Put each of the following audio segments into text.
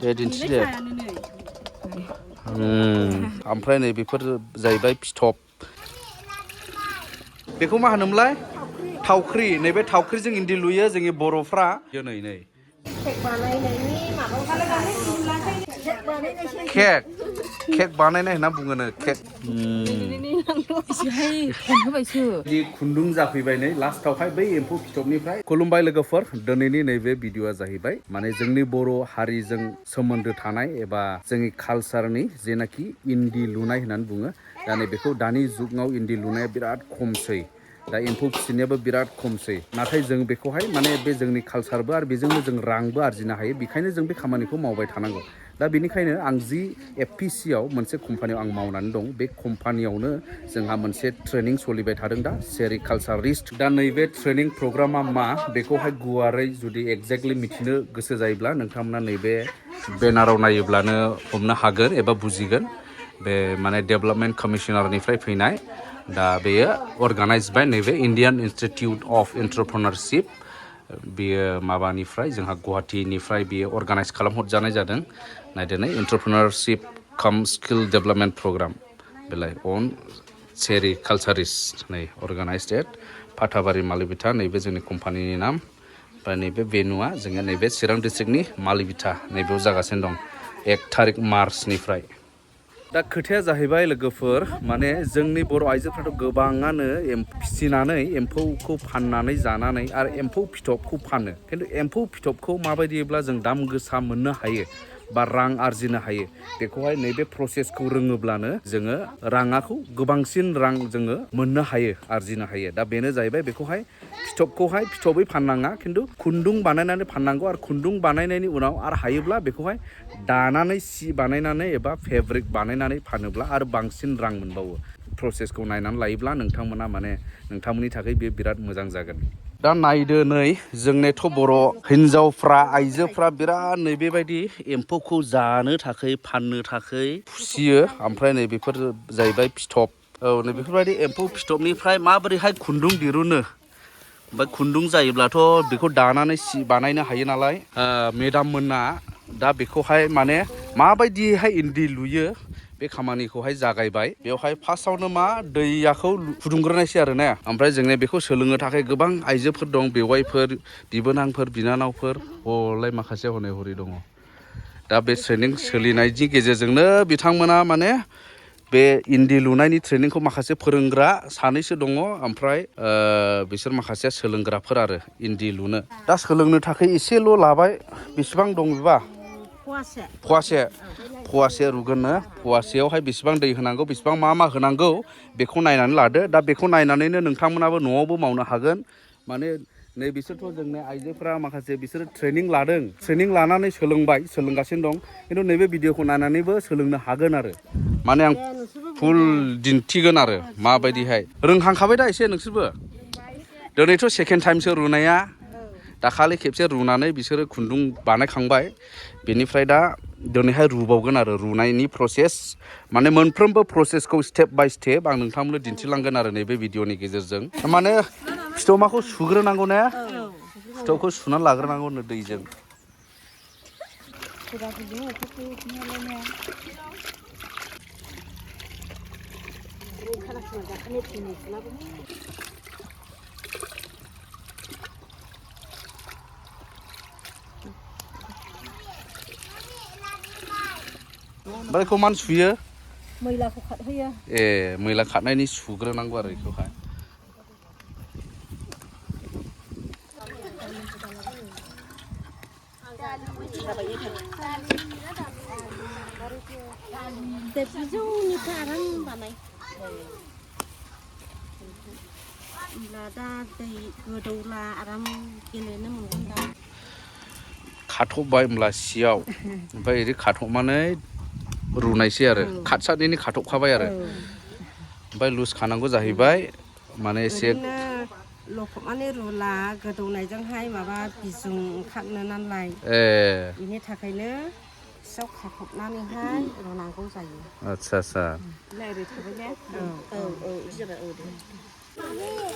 दे दिन्थि दे ओमफ्राय नै बेफोर जाहैबाय फिथोब बेखौ मा होनोमोनलाय थावख्रि नैबे थावख्रिजों इन्दि लुयो जोंनि बर'फ्रा नै केक बानायनाय होनना बुङोनो केक खुन्दुं जाफैबाय नै लास्टावहाय बै एम्फौ फिथोबनिफ्राय खुलुमबाय लोगोफोर दिनैनि नैबे भिडिअआ जाहैबाय माने जोंनि बर' हारिजों सोमोन्दो थानाय एबा जोंनि कालचारनि जेनाखि इन्दि लुनाय होननानै बुङो दा नै बेखौ दानि जुगाव इन्दि लुनाया बिराद खमसै दा एम्फौ फिसिनायाबो बिराद खमसै नाथाय जों बेखौहाय माने बे जोंनि कालचारबो आरो बेजोंनो जों रांबो आरजिनो हायो बेखायनो जों बे खामानिखौ मावबाय थानांगौ दा बेनिखायनो आं जि एफपिसिआव मोनसे कम्पानियाव आं मावनानै दं बे कम्पानियावनो जोंहा मोनसे ट्रेनिं सोलिबाय थादों दा सेरिकालचारिस्ट दा नैबे ट्रेनिं प्रग्रामा मा बेखौहाय गुवारै जुदि एक्जेक्टलि मिथिनो गोसो जायोब्ला नोंथांमोना नैबे बेनाराव नायोब्लानो हमनो हागोन एबा बुजिगोन बे माने डेभेलपमेन्ट कमिसनारनिफ्राय फैनाय दा बेयो अर्गानाइज बाय नैबे इण्डियान इन्सटिटिउट अफ एन्टारप्रेनारशिप बेयो माबानिफ्राय जोंहा गुवाहाटीनिफ्राय बेयो अर्गानाइज खालामहरजानाय जादों नायदिनै एन्टारप्रेनारशिप काम स्किल डेभेलपमेन्ट प्रग्राम बेलाय अन सेरिकालचारिस्ट नै अर्गानाइज्ड एट फाथाबारि मालिबिथा नैबे जोंनि कम्पानिनि नाम ओमफ्राय नैबे भेनुआ जोङो नैबे चिरां डिस्ट्रिक्टनि मालिबिथा नैबेयाव जागासिनो दं 1 थारिख मार्चनिफ्राय दा खोथाया जाहैबाय लोगोफोर माने जोंनि बर' आइजोफ्राथ' गोबाङानो फिसिनानै एम्फौखौ फाननानै जानानै आरो एम्फौ फिथोबखौ फानो खिन्थु एम्फौ फिथोबखौ माबायदिब्ला जों दाम गोसा मोननो हायो बा रां आरजिनो हायो बेखौहाय नैबे प्रसेसखौ रोङोब्लानो जोङो राङाखौ गोबांसिन रां जोङो मोननो हायो आरजिनो हायो दा बेनो जाहैबाय बेखौहाय फिथोबखौहाय फिथोबै फाननाङा खिन्थु खुन्दुं बानायनानै फाननांगौ आरो खुन्दुं बानायनायनि उनाव आरो हायोब्ला बेखौहाय दानानै सि बानायनानै एबा फेब्रिक बानायनानै फानोब्ला आरो बांसिन रां मोनबावो प्रसेसखौ नायनानै लायोब्ला नोंथांमोना माने नोंथांमोननि थाखाय बे बिराद मोजां जागोन दा नायदो नै जोंनिथ' बर' हिन्जावफ्रा आइजोफ्रा बिराद नै बेबायदि एम्फौखौ जानो थाखाय फाननो थाखाय फिसियो ओमफ्राय नै बेफोर जाहैबाय फिथोब औ नै बेफोरबायदि एम्फौ फिथोबनिफ्राय माबोरैहाय खुन्दुं दिरुनो ओमफ्राय खुन्दुं जायोब्लाथ' बेखौ दानानै सि बानायनो हायो नालाय मेदाम मोना दा बेखौहाय माने माबायदिहाय इन्दि लुयो बे खामानिखौहाय जागायबाय बेवहाय फार्स्टआवनो मा दैयाखौ फुदुंग्रोनायसै आरो ना ओमफ्राय जोंने बेखौ सोलोंनो थाखाय गोबां आइजोफोर दं बेवाइफोर बिबोनांफोर बिनानावफोर हलाय माखासे हनै हरै दङ दा बे ट्रेनिं सोलिनायनि गेजेरजोंनो बिथांमोना माने बे इन्दि लुनायनि ट्रेनिंखौ माखासे फोरोंग्रा सानैसो दङ ओमफ्राय बिसोर माखासे सोलोंग्राफोर आरो इन्दि लुनो दा सोलोंनो थाखाय एसेल' लाबाय बेसेबां दं बेबा फवासे रुगोननो फवासेयावहाय बेसेबां दै होनांगौ बेसेबां मा होनांगौ बेखौ नायनानै लादो दा बेखौ नायनानैनो नोंथांमोनाबो न'आवबो मावनो हागोन माने नै बिसोरथ' जोंनि आइजोफोरा माखासे बिसोरो ट्रेनिं लादों ट्रेनिं लानानै सोलोंगासिनो दं खिन्थु नैबे भिडिअखौ नायनानैबो सोलोंनो हागोन आरो माने आं फुल दिन्थिगोन आरो माबायदिहाय रोंहांखाबाय दा एसे नोंसोरबो दिनैथ' सेकेन्ड टाइमसो रुनाया दाखालि खेबसे रुनानै बिसोरो खुन्दुं बानायखांबाय बेनिफ्राय दा दिनैहाय रुबावगोन आरो रुनायनि प्रसेस माने मोनफ्रोमबो प्रसेसखौ स्टेप बाय स्टेप आं नोंथांमोननो दिन्थिलांगोन आरो नैबे भिडिअनि गेजेरजों माने फिथोबखौ सुग्रोनांगौ ने फिथोबखौ सुनानै लाग्रोनांगौनो दैजों ओमफ्राय बेखौ मानो सुयो मैलाखौ खारहोयो ए मैला खारनायनि सुग्रोनांगौ आरो बेखौहाय खाथबबाय होमब्ला सियाव ओमफ्राय ओरै खाथबनानै रुनायसै आरो खातसारनि खाथबखाबाय आरो ओमफ्राय लुज खानांगौ जाहैबाय माने एसे लखबनानै रुला गोदौनायजोंहाय माबा बिजुं ओंखारनो नालाय बिनि थाखायनो सियाव खाथबनानैहाय रुनांगौ जायो आदसा ओरै थाबाय ने औ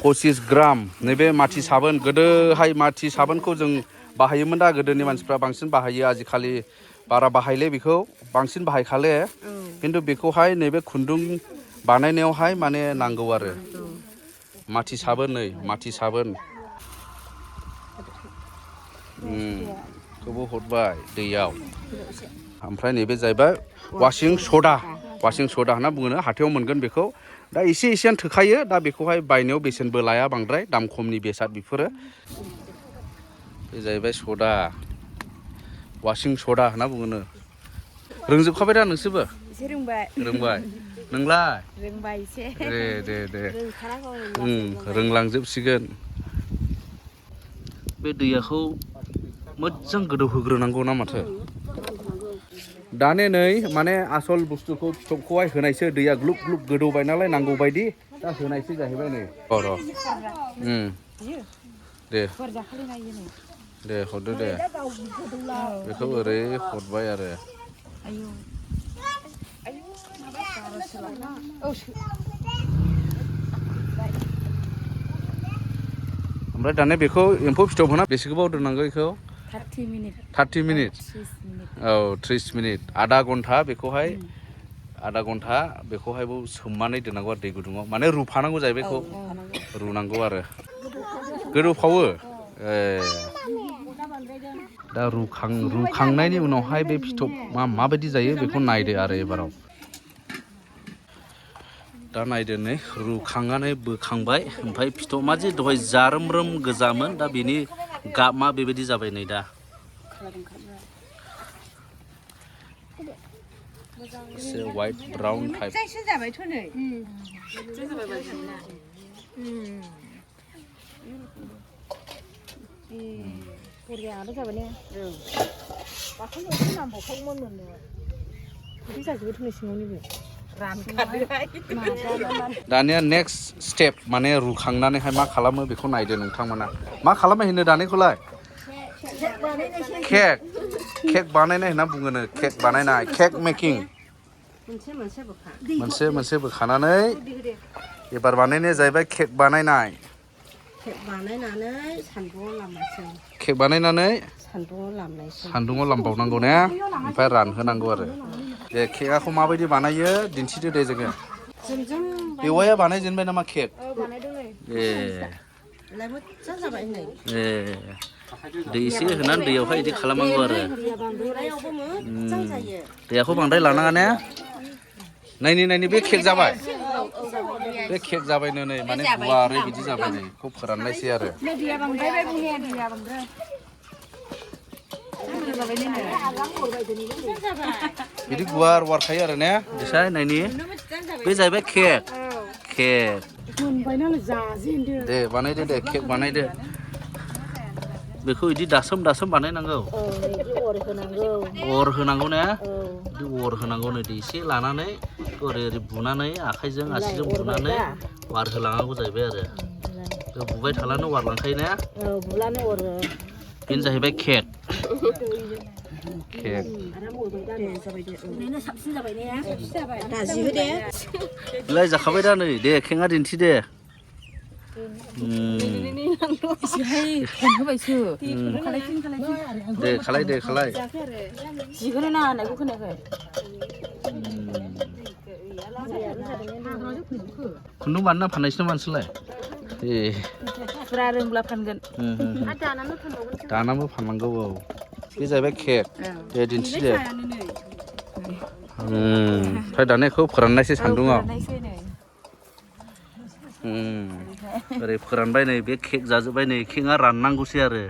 25 ग्राम नैबे माथि साबोन गोदोहाय माथि साबोनखौ जों बाहायोमोन दा गोदोनि मानसिफ्रा बांसिन बाहायो आजिखालि बारा बाहायले बेखौ बांसिन बाहायखाले खिन्थु बेखौहाय नैबे खुन्दुं बानायनायावहाय माने नांगौ आरो माथि साबोन नै माथि साबोन खौबो हरबाय दैयाव ओमफ्राय नैबे जाहैबाय वाशिं सदा होनना बुङो हाथायाव मोनगोन बेखौ दा एसे एसेयानो थोखायो दा बेखौहाय बायनायाव बेसेनबो लाया बांद्राय दाम खमनि बेसाद बेफोरो बे जाहैबाय सदा वाशिं सदा होनना बुङो रोंजोबखाबाय दा नोंसोरबो रोंबाय नोंलाय रोंबाय एसे दे रोंलांजोबसिगोन बे दैयाखौ मोजां गोदौ होग्रोनांगौ ना माथो दाने नै माने आसल बुस्थुखौ फिथोबखौहाय होनायसो दैया ग्लुब ग्लुब गोदौबाय नालाय नांगौ बायदि दा होनायसो जाहैबाय नै दे हरदो दे बेखौ ओरै हरबाय आरो ओमफ्राय दाने बेखौ एम्फौ फिथोब होना बेसे गोबाव दोननांगौ बेखौ 30 मिनिट औ 30 मिनिट आधा घन्टा बेखौहाय सोमनानै दोननांगौ आरो दै गुदुङाव माने रुफानांगौ जाहैबाय बेखौ रुनांगौ आरो गोदौफावो दा रुखांनायनि उनावहाय बे फिथोब माबायदि जायो बेखौ नायदो आरो एबाराव दा नायदो नै रुखांनानै बोखांबाय ओमफ्राय फिथोबा जे दहाय जारोम गोजामोन दा बेनि गाबा बेबायदि जाबाय नै दा एसे वाइट ब्राउन टाइप दानिया नेक्स्ट स्टेप माने रुखांनानैहाय मा खालामो बेखौ नायदो नोंथांमोना मा खालामो होनो दानिखौलाय केक बानायनाय होनना बुङोनो केक बानायनाय केक मेकिं मोनसे बोखानानै एबार बानायनाया जाहैबाय केक बानायनाय सान्दुङाव लामबावनांगौ ने ओमफ्राय रानहोनांगौ आरो दे केकखौ माबायदि बानायो दिन्थिदो दे जोङो बेवाया बानायजेनबाय नामा केक दै एसे होनानै दैयावहाय बिदि खालामनांगौ आरो दैयाखौ बांद्राय लानाङा ने नायनि बे केक जाबाय नै माने गुवारै बिदि जाबाय नै बेखौ फोराननायसै आरो बिदि गुवार खायो आरो ने दिसाय नायनि बे जाहैबाय केक दे बानायदो दे केक बानायदो बेखौ बिदि दासोम बानायनांगौ अर होनांगौ ने अर होनांगौ नै एसे लानानै ओरै बुनानै आखाइजों आसिजों बुनानै वार होलांनांगौ जाहैबाय आरो बुबाय थालानो वार लांखायो ने बेनो जाहैबाय केक बिलाय जाखाबाय दा नै दे केकआ दिन्थि दे दे खालाय जिखौनो नाङा होननायखौ खोनायाखै खुन्दुं बानायना फाननायसो नामा नोंसोरलाय फुरा रोंब्ला फानगोन दानाबो फाननांगौ औ बे जाहैबाय केक दे दिन्थि दे ओमफ्राय दाना बेखौ फोराननायसै सान्दुङाव ओरै फोरानबाय नै बे केक जाजोब्बाय नै केकआ राननांगौसै आरो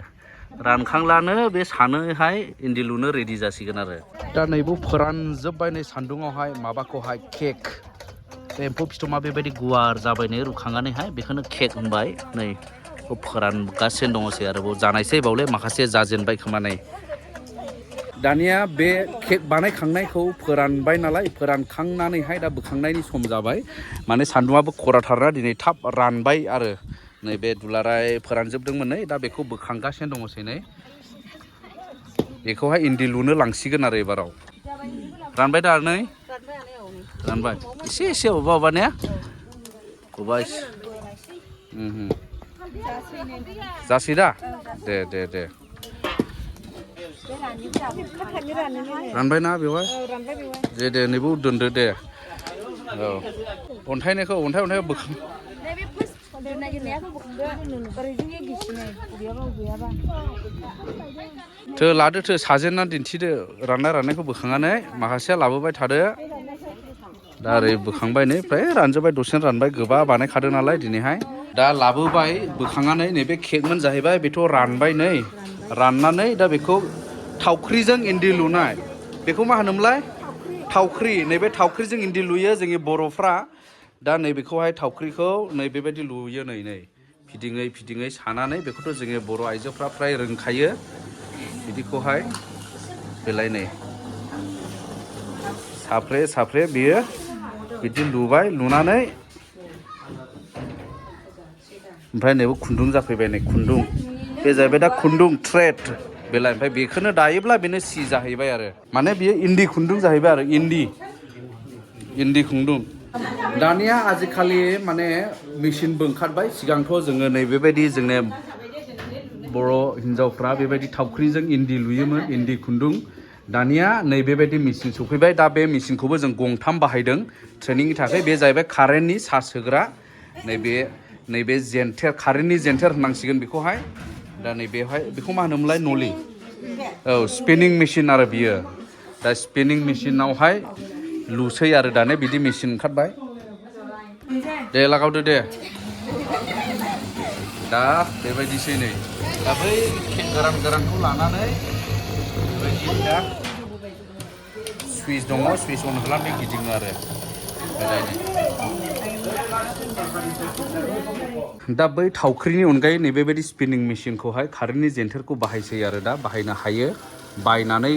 रानखांब्लानो बे सानोहाय इन्दि लुनो रेडि जासिगोन आरो दा नैबो फोरानजोब्बाय नै सान्दुङावहाय माबाखौहाय केक एम्फौ फिथोबा बेबायदि गुवार जाबाय नै रुखांनानैहाय बेखौनो केक होनबाय नै फोरानगासिनो दङसै आरोबाव जानायसै बावले माखासे जाजेनबाय खोमा नै दानिया बे केक बानायखांनायखौ फोरानबाय नालाय फोरानखांनानैहाय दा बोखांनायनि सम जाबाय माने सान्दुङाबो खराथारना दिनै थाब रानबाय आरो नैबे दुलाराय फोरानजोबदोंमोन नै दा बेखौ बोखांगासिनो दङसै नै बेखौहाय इन्दि लुनो लांसिगोन आरो एबाराव रानबाय दा नै रानबाय एसे अबेबा ने अबेबा जासै दा दे रानबाय ना बेवहाय जे दे नैबो दोनदो दे औ अन्थाइनायखौ अन्थाइ बोखां थो लादो थो साजेनना दिन्थिदो राननायखौ बोखांनानै माखासेया लाबोबाय थादो दा ओरै बोखांबाय नै फ्राय रानजोब्बाय दसेनो रानबाय गोबा बानायखादों नालाय दिनैहाय दा लाबोबाय बोखांनानै नैबे केकमोन जाहैबाय बेथ' रानबाय नै राननानै दा बेखौ थावख्रिजों इन्दि लुनाय बेखौ मा होनोमोनलाय थावख्रि नैबे थावख्रिजों इन्दि लुयो जोंनि बर'फ्रा दा नैबेखौहाय थावख्रिखौ नै बेबायदि लुयो नै फिदिङै सानानै बेखौथ' जोंनि बर' आइजोफ्रा फ्राय रोंखायो बिदिखौहाय बेलाय नै साफ्रे बियो बिदि लुबाय लुनानै ओमफ्राय नैबे खुन्दुं जाफैबाय नै खुन्दुं बे जाहैबाय दा खुन्दुं थ्रेड बेलाय ओमफ्राय बेखौनो दायोब्ला बेनो सि जाहैबाय आरो माने बियो इन्दि खुन्दुं जाहैबाय आरो इन्दि खुन्दुं दानिया आजिखालि माने मेचिनबो ओंखारबाय सिगांथ' जोङो नै बेबायदि जोंनि बर' हिन्जावफ्रा बेबायदि थावख्रिजों इन्दि लुयोमोन इन्दि खुन्दुं दानिया नै बेबायदि मेचिन सफैबाय दा बे मेचिनखौबो जों गंथाम बाहायदों ट्रेनिंनि थाखाय बे जाहैबाय कारेन्टनि चार्ज होग्रा नैबे जेन्थेर कारेन्टनि जेन्थेर होननांसिगोन बेखौहाय दा नैबेहाय बेखौ मा होनोमोनलाय नलि औ स्पिनिं मेचिन आरो बियो दा स्पिनिं मेचिनावहाय लुसै आरो दाने बिदि मेचिन ओंखारबाय दे लागावदो दे दा बेबायदिसै नै दा बै गोरानखौ लानानै बेबायदि दा सुइस दङ सुइस अन खालामनानै गिदिङो आरो दा बै थावख्रिनि अनगायै नैबेबायदि स्पिनिं मेचिनखौहाय कारेन्टनि जेन्थेरखौ बाहायसै आरो दा बाहायनो हायो बायनानै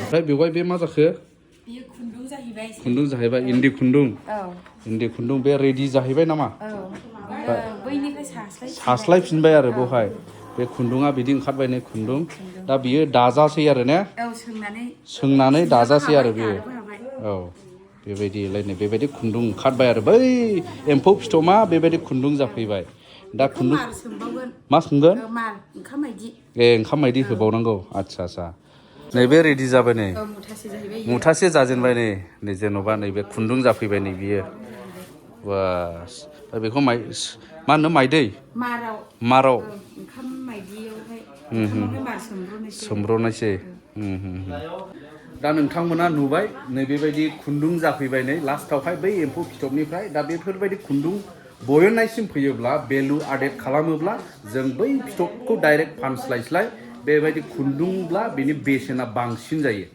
ओमफ्राय बेवहाय बे मा जाखो खुन्दुं जाहैबाय इन्दि खुन्दुं बे रेडि जाहैबाय नामा सास्लायफिनबाय आरो बेवहाय बे खुन्दुङा बिदि ओंखारबाय नै खुन्दुं दा बियो दाजासै आरो ने सोंनानै दाजासै आरो बियो औ बेबायदिलायनो बेबायदि खुन्दुं ओंखारबाय आरो बै एम्फौ फिथोबा बेबायदि खुन्दुं जाफैबाय दा खुन्दुं मा सोंगोन ओंखाम बायदि होबावनांगौ आदसा नैबे रेडि जाबाय नै मुथासे जाजेनबाय नै जेन'बा नैबे खुन्दुं जाफैबाय नै बियो बास दा बेखौ मा होनो माइदै माराव सोमब्र'नायसै दा नोंथांमोना नुबाय नैबेबायदि खुन्दुं जाफैबाय नै लास्टावहाय बै एम्फौ फिथोबनिफ्राय दा बेफोरबायदि खुन्दुं बयननायसिम फैयोब्ला भेलु एडेड खालामोब्ला जों बै फिथोबखौ डाइरेक्ट फानस्लायस्लाय बेबायदि खुन्दुंब्ला बेनि बेसेना बांसिन जायो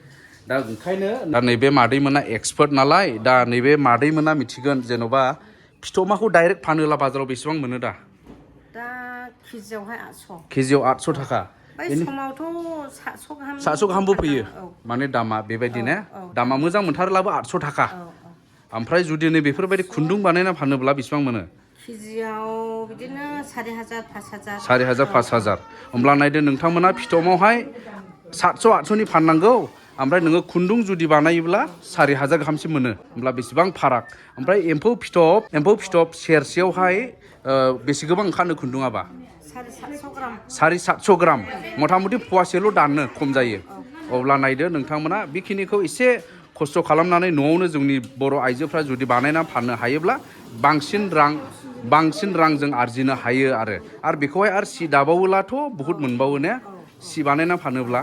दा ओंखायनो दा नैबे मादैमोना एक्सपार्ट नालाय दा नैबे मादैमोना मिथिगोन जेन'बा फिथोबखौ डाइरेक्ट फानोब्ला बाजाराव बेसेबां मोनो दा केजियाव 800 थाखा समावथ' 700 गाहामबो फैयो माने दामा बेबायदिनो दामा मोजां मोनथारब्लाबो 800 थाखा ओमफ्राय जुदि नै बेफोरबायदि खुन्दुं बानायना फानोब्ला बेसेबां मोनो केजियाव बिदिनो 4,000 5,000 होमब्ला नायदो नोंथांमोना फिथोबावहाय 700-800नि फाननांगौ ओमफ्राय नोङो खुन्दुं जुदि बानायोब्ला 4,000 गाहामसिम मोनो होमब्ला बेसेबां फाराग ओमफ्राय एम्फौ फिथोब सेरसेयावहाय बेसे गोबां ओंखारनो खुन्दुङाबा 750 ग्राम मथा मथि फवासेल' दाननो खम जायो अब्ला नायदो नोंथांमोना बेखिनिखौ एसे खस्थ' खालामनानै न'आवनो जोंनि बर' आइजोफ्रा जुदि बानायना फाननो हायोब्ला बांसिन रां जों आरजिनो हायो आरो बेखौहाय आरो सि दाबावोब्लाथ' बहुद मोनबावो ने सि बानायना फानोब्ला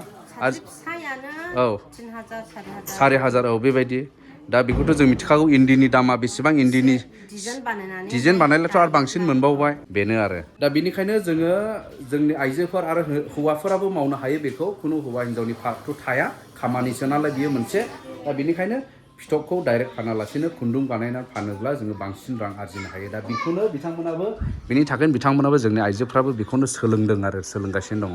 औ 4,000 औ बेबायदि दा बेखौथ' जों मिथिखागौ इन्दिनि दामा बेसेबां इन्दिनि डिजाइन बानायब्लाथ' आरो बांसिन मोनबावबाय बेनो आरो दा बेनिखायनो जोङो जोंनि आइजोफोर आरो हौवाफोराबो मावनो हायो बेखौ खुनु हौवा हिन्जावनि फारागथ' थाया खामानिसो नालाय बियो मोनसे दा बेनिखायनो फिथोबखौ डाइरेक्ट फानालासिनो खुन्दुं बानायनानै फानोब्ला जोङो बांसिन रां आरजिनो हायो दा बेखौनो बिथांमोनाबो बेनि थाखायनो बिथांमोनाबो जोंनि आइजोफ्राबो बेखौनो सोलोंदों आरो सोलोंगासिनो दङ